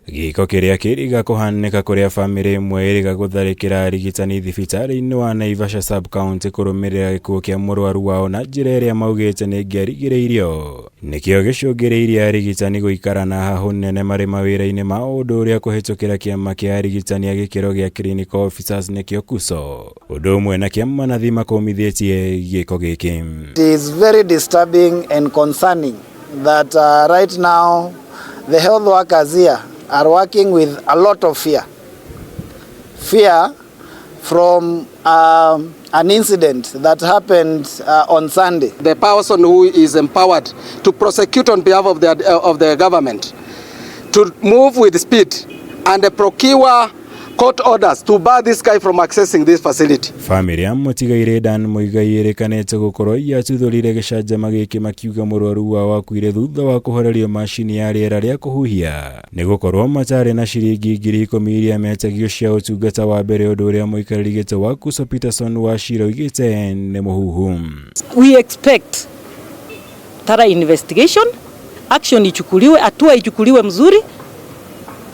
Gĩko kĩrĩa kĩriga kũhanĩka kũrĩa bamĩrĩ ĩmwe ĩrĩga gũtharĩkĩra arigitani thibitarĩ-inĩ wa Naivasha sub-county kũrũmĩrĩra gĩkuũ kĩa mũrwaru wao na njĩra ĩrĩa maugĩte nĩ ĩngĩarigĩrĩirio nĩkĩo gĩcũngĩrĩirie arigitani gũikara na hahũ nene marĩ mawĩra-inĩ mao, ũndũ ũrĩa kũhĩtũkĩra kĩama kĩa arigitani a gĩkĩro gĩa clinical officers nĩkĩo KUSO ũndũ ũmwe na kĩama nathi makũmithĩtie gĩko gĩkĩ. It is very disturbing and concerning that right now the health workers here are working with a lot of fear. Fear from an incident that happened on Sunday. The person who is empowered to prosecute on behalf of the government to move with speed and procure court orders to bar this guy from accessing this facility. Bamĩrĩ ya mũtigairĩ Dan Muigai ĩrĩkanĩte gũkorwo yatuthũrire gĩcanjama gĩkĩ, makiuga mũrwaru wao akuire thutha wa kũhorerio macini ya rĩera rĩa kũhuhia nĩ gũkorwo matarĩ na ciringi 10,000 iria metagio cia ũtungata wa mbere, ũndũ ũrĩa mũikarĩri gĩtĩ wa KUSO Peterson Wachira oigĩte nĩ mũhuhu. We expect thorough investigation, action ichukuliwe, hatua ichukuliwe mzuri,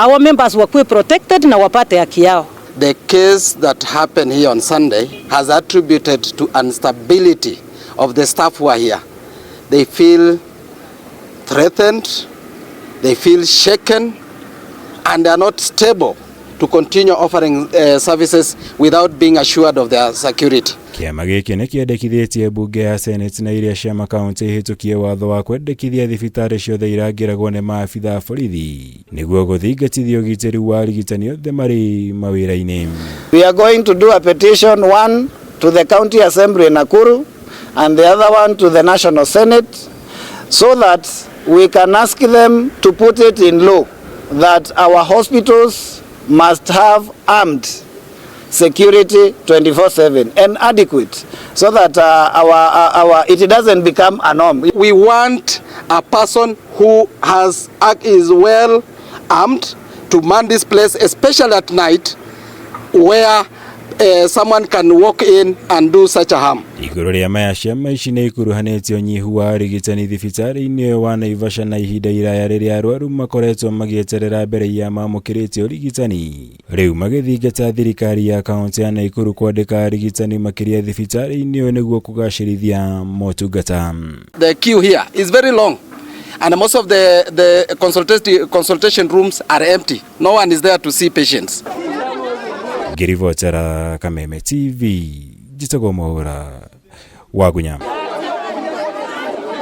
our members wakuwe protected na wapate haki yao. The case that happened here on Sunday has attributed to instability of the staff who are here. They feel threatened, they feel shaken, and they are not stable to continue offering services without being assured of their security. Kĩama gĩkĩ nĩ kĩendekithĩtie mbunge ya Senate na iria cia makaunti ihĩtũkie watho wa kwendekithia thibitarĩ ciothe irangĩragwo nĩ maabitha a borithi nĩguo gũthingatithia ũgitĩri wa arigitani othe marĩ mawĩra-inĩ. We are going to do a petition, one to the County Assembly in Nakuru and the other one to the National Senate, so that we can ask them to put it in law that our hospitals must have armed security 24/7 and adequate, so that our it doesn't become a norm. We want a person who has is well armed to man this place, especially at night, where someone can walk in and do such a harm. Igũrũ rĩa maya, ciama ici nĩ ikuruhanĩtie ũnyihu wa arigitani thibitarĩ-inĩ ũyũ wa Naivasha na ihinda iraya rĩrĩa arwaru makoretwo magĩeterera mbere ya mamũkĩrĩte ũrigitani, rĩu magĩthingata thirikari ya kaunti ya Naikuru kwandĩka arigitani makĩria thibitarĩ-inĩ ũyũ nĩguo kũgacĩrithia motungata. The queue here is very long, and most of the consultation rooms are empty. No one is there to see patients. Ngĩribotera Kameme TV, njĩtagwo Mwaũra Wagunya.